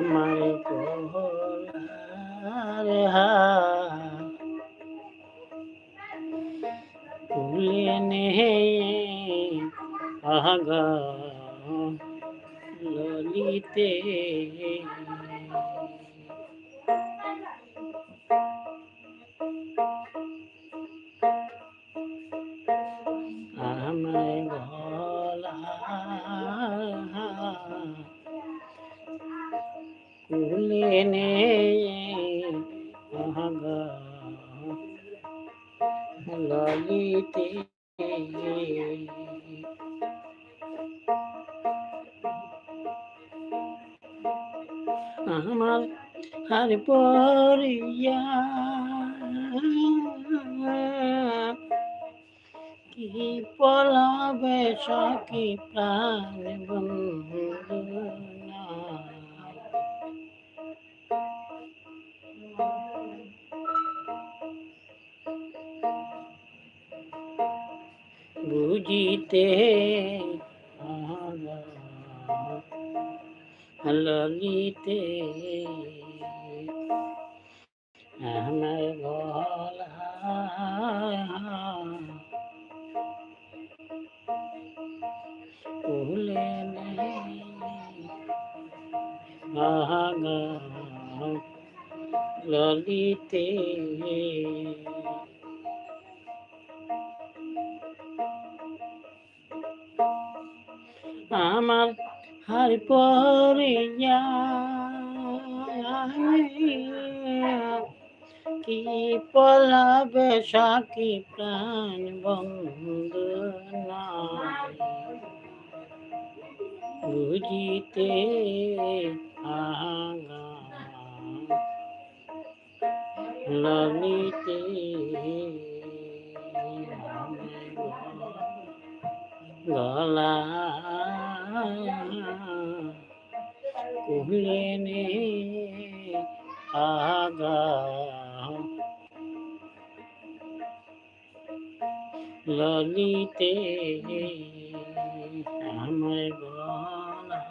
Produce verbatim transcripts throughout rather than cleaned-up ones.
আমার গলার হার তুলে নে আগা ললিতে। আমার গলা তুলে নে আগা ললিতে। আমার হার পড়িয়া কি পলাবে সখী প্রাণ বন্ধু নাই। বুঝিতে আহা ললিতে আমার গলা তুলে নে আগা ললিতে। আমার হার পড়িয়া কি পলাবে সখী প্রাণ বন্ধু নাই। বুঝিতে আগা ললিতে গলা তুলে নে আগা ললিতে। আমার গলা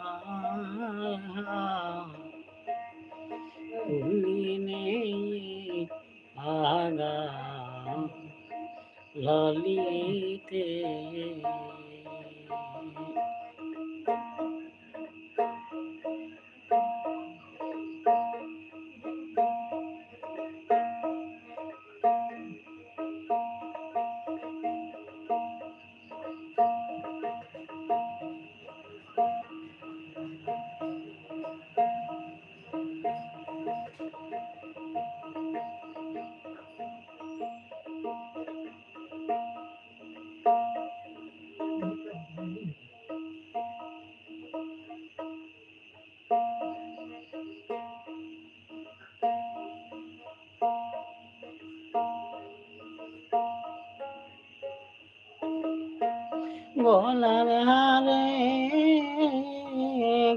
তুলে নে আগা ললিতে। গলার হারে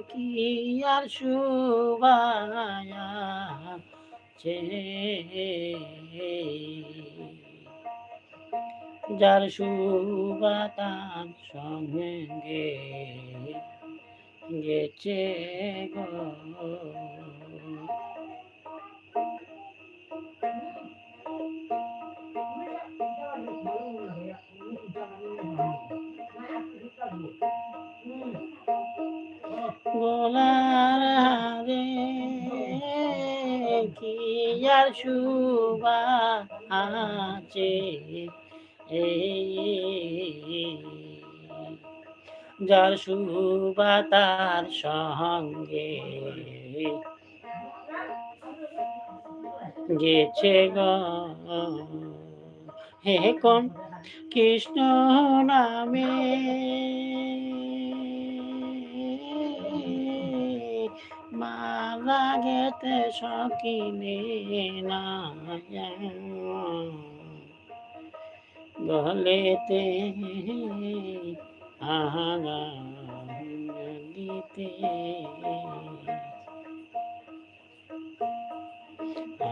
কি আর শোভা আছে, যার শোভা তার সঙ্গে গেছে গো। গলার হারে কি আর শোভা আছে, এই যার শোভা তার সঙ্গে গেছে গো। হে কোন কৃষ্ণ নামে মালা গেতে সকিনে না গলেতে আহারা দিতে।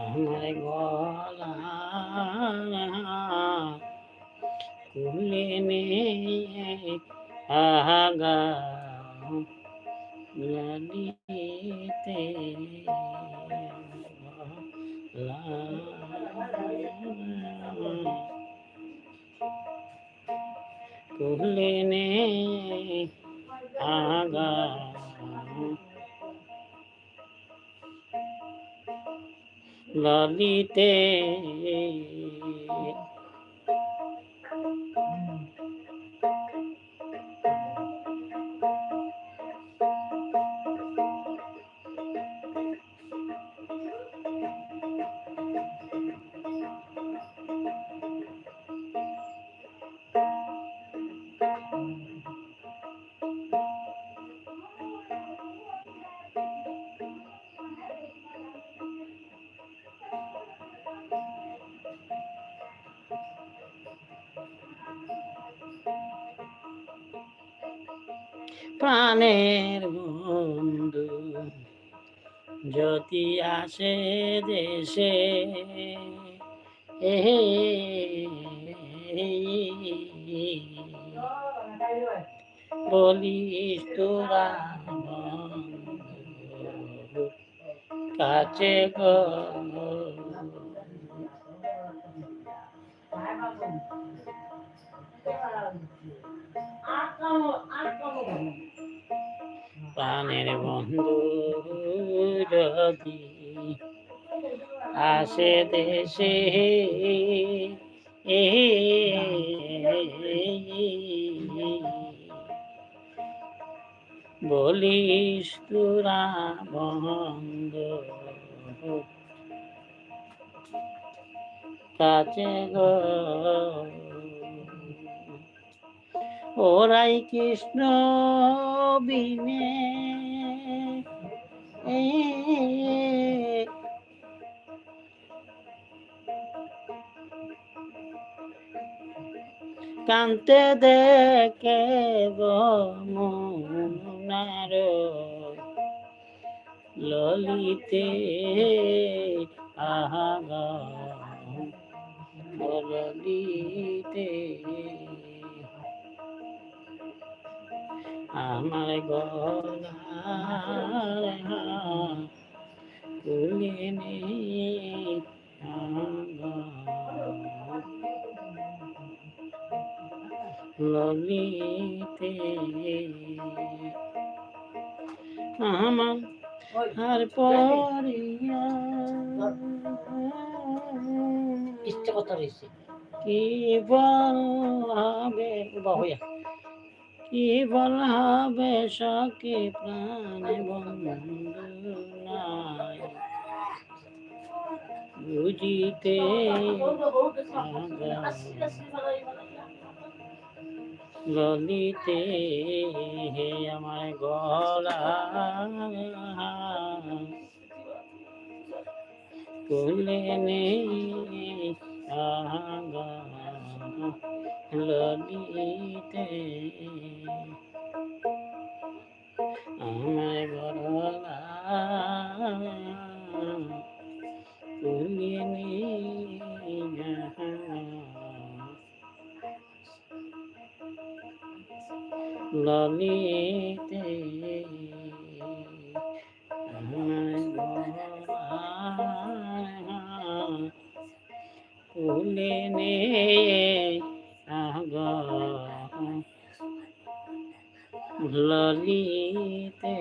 আমার গলা খুলে নে আগা ললিতে কুলে নেই আগা ললিতে। প্রাণের বন্ধু যদি আসে দেশে, বলিস তোরা বন্ধু কাছে গো। প্রাণের বন্ধু যদি আসে দেশে, বলিস তোরা বন্ধু কাছে গো। ওরাই কৃষ্ণ বিনে কান্তে দেখে গো মনার ললিতে, আহা গো ললিতে। আমার গলার হার তুলে নে ললিতে। আমার আর পড়িয়া ইচ্ছে কথা রয়েছে। কি বল হবে, বাহুয়া। কি বল হবে সখী প্রাণ বন্ধু নাই বুঝিতে। ললিতে আমার গলা তুলে নে আগা ললিতে। আমার গলা তুলে নে আগা ললিতে। তুলে নে আগা ললিতে।